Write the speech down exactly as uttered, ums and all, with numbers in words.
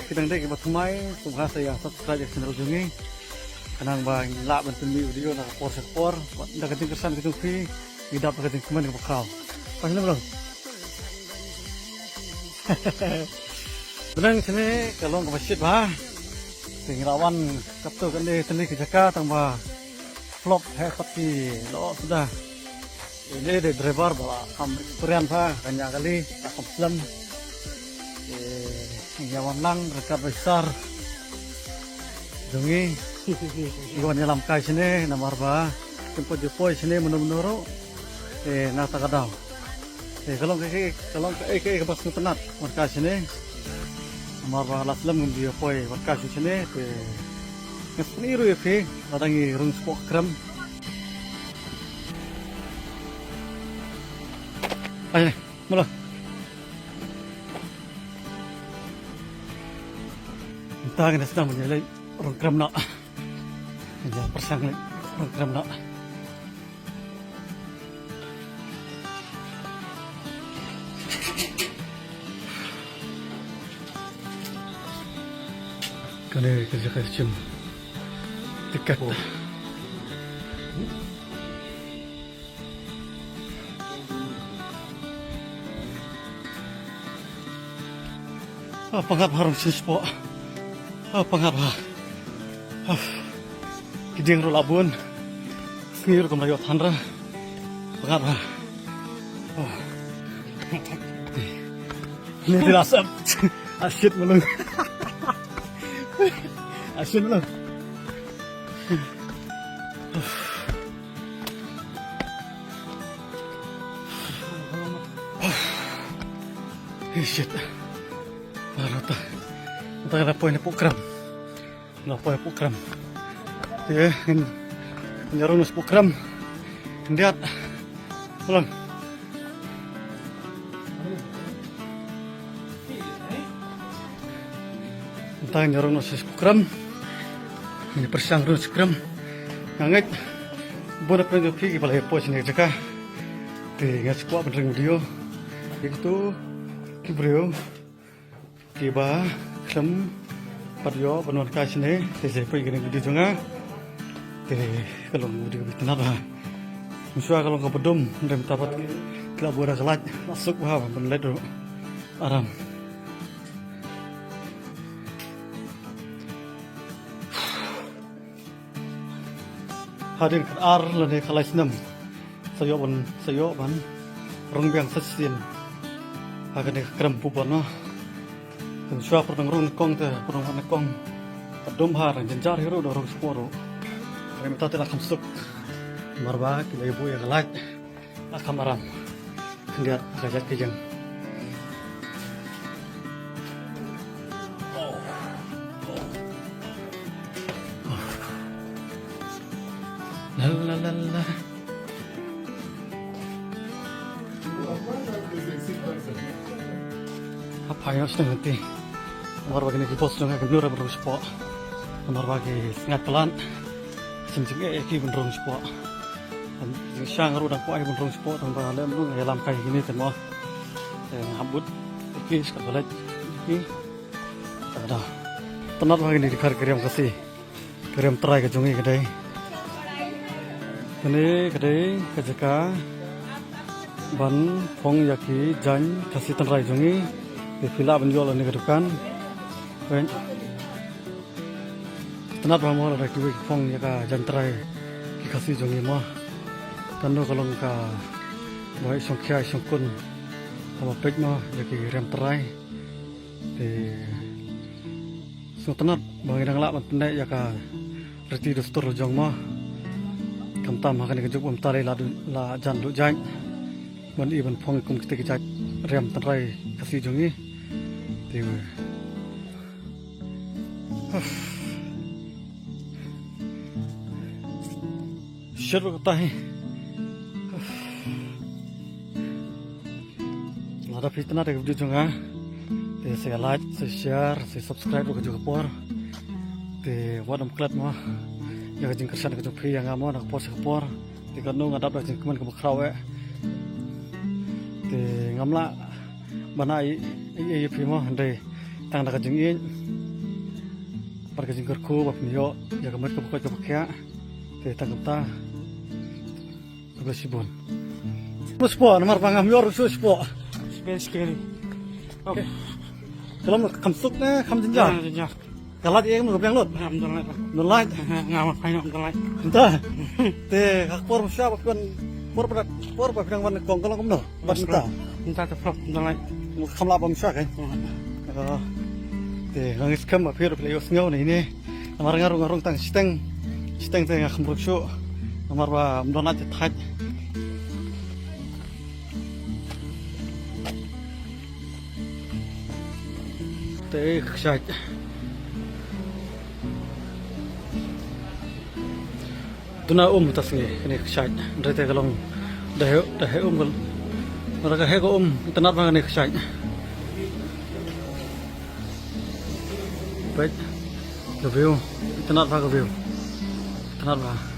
Phi dang dei kiba thymmai, sngewbha sa ïa subscribe ïa ka channel jong ngi. Khnang ba ngin lah ban pynmih video na ka por sha ka por. Bad da ka jingkyrshan ka jong phi, ngi dap da ka jingkmen kaba khraw. Phi sngewbha. Bneng shane ka long kaba shit bha. Te ngi la wan katto katne tylli ka jaka tang ba flop hi pat ki lyoh suda. Ine dei driver ba la kham experience bha, ka ñiah kali, la kham slem. Te ngi ïa wan lang ryngkat bad i sir jong ngi. Ngi wan ïalam kai shane namar ba kim pat ju poi shane mynno mynno ruh. Te na kata ka daw. Te ka long kaei kaei, ka long kaei kaei kaba sngewtynnat wan kai shane. Namar ba la slem ngim ju poi wan kai shuh shane, te nga sngewthuh ruh ïa phi, lada ngi rung shapoh krem. Ai, mula. Mynta ngin sdang ban ïaleit rung krem noh. Ngin ïa pyrshang leit rung krem noh. Kane ka jaka shim tiket. Ah, pyngat bha rung shispoh. Ah, pyngat bha. Ah. Ki dieng ruh la bun. Sngi ruh kam la ïoh than re. Pyngat bha. Ah. Ni di la sep. Ah, shit, malung. Ah, shit, malung. Eh, shit. Baroh ta. Ta la poi na poh krem. La poi poh krem. Te ngin, ngin ïa rung na poh krem. Khyndiat. Ulang. Mynta ngin ïa rung noh sha poh krem. Ngin ïa pyrshang rung sha krem. Nga ngeit bun na pdeng jong phi kiba la ïa poi shane ka jaka. Te nga shu kwah ban ring video ïa kito ki briew kiba khlem pat ïoh ban wan kai shane, te sa peit ïa kane ka video jong nga. Te ka long video kaba itynnad bha. Mynshuwa ka long kaba dum, hynrei mynta pat ki la buh da ka light, la suk bha ban leit ruh. Aram. Hadien khatar lane khatlai snem sa ïoh ban, sa ïoh ban rung biang sa shisien ha kane ka krem pubon noh. Mynshuwa pyrshang rung nyngkong te pyrshang nyngkong ka dum bha, rung jynjar hi ruh da rung shapoh ruh. Hynrei mynta te la kham suk namar ba ki la ïa buh ïa ka light. La kham aram. Khyndiat ka jait ka jeng. La la la la. Ha phai noh sdang lynti. Namar ba kine ki boss jong nga kim ïoh re ban rung shapoh. Namar ba ki sngaid palat. Sngewsih eh ki ban rung shapoh. Jingshang ruh dang kwah ban rung shapoh tang ba lem ruh ïalam kai kine te mo. Te nga hap bud ki skat balet ki. Ta da. Tynat ba kine ki khar ki riam Khasi. Ka riam trai ka jong ngi ka dei. Kane ka dei ka jaka ban phong ïa ki jaiñ Khasi tynrai jong ngi. Te phi lah ban ïoh lane ka dukan. Tynat bha mo lada kiwei ki phong ïa ka jaiñ trai ki Khasi jong ngi mo. Kano ka long kaba shongkhia shongkun kaba peit mo ïa ki riam trai. Te sngewtynnat ba ngi dang lah ban pynneh ïa ka riti dustur la jong mo. Khamtam ha kane ka juk ba mynta la jan duh jait ban i ban phong kum kita ki jait riam tynrai Khasi jong ngi. Te Shit, ruh kata hi. Lada phi tynat ïa ka video jong nga, te sa like, sa share, sa subscribe ruh ka juh ka por. Te wat nym klet mo ïa ka jingkyrshan ka jong phi ïa nga mo na ka por sha ka por. Te katno nga dap da ka jingkmen kaba khraw eh. Te ngam lah ban ai ei ei ïa phi mo, hynrei Tang da ka jingïeit bad ka jingkyrkhu ba pynïoh ïa ka met ka ba koit ka ba khiah. Te tang kumta, khublei shibun. Mut spah namar ba ngam ïoh ruh shuh spah. It's very scary. Oh. Ka long kham suk ne kham jynjar? Ah, jynjar. Ka lait ïa ka biang lut? Ngam don lait. Don lait? Ngam, ngam don lait. Mynta? Te ka por mynshwa ba phi wan, por ba, por ba phi dang wan kong ka long kumno? Bad mynta? Mynta te phlop don lait. Kham lah ba mynshwa kein? Hmm. Oh. Te nga ngeit skhem ba phi ruh phi la ïohsngew na ine. Namar nga ruh nga rung tang shiteng. Shiteng te nga kham rung shuh. Namar ba ym don lait te thait. Te kshaid. Duna um ta sngi kane kshaid. Hynrei te ka long da heh, da heh um ka. Mara ka heh ka um, itynnad bha kane kshaid. Peit ka view, itynnad bha ka view. Itynnad bha.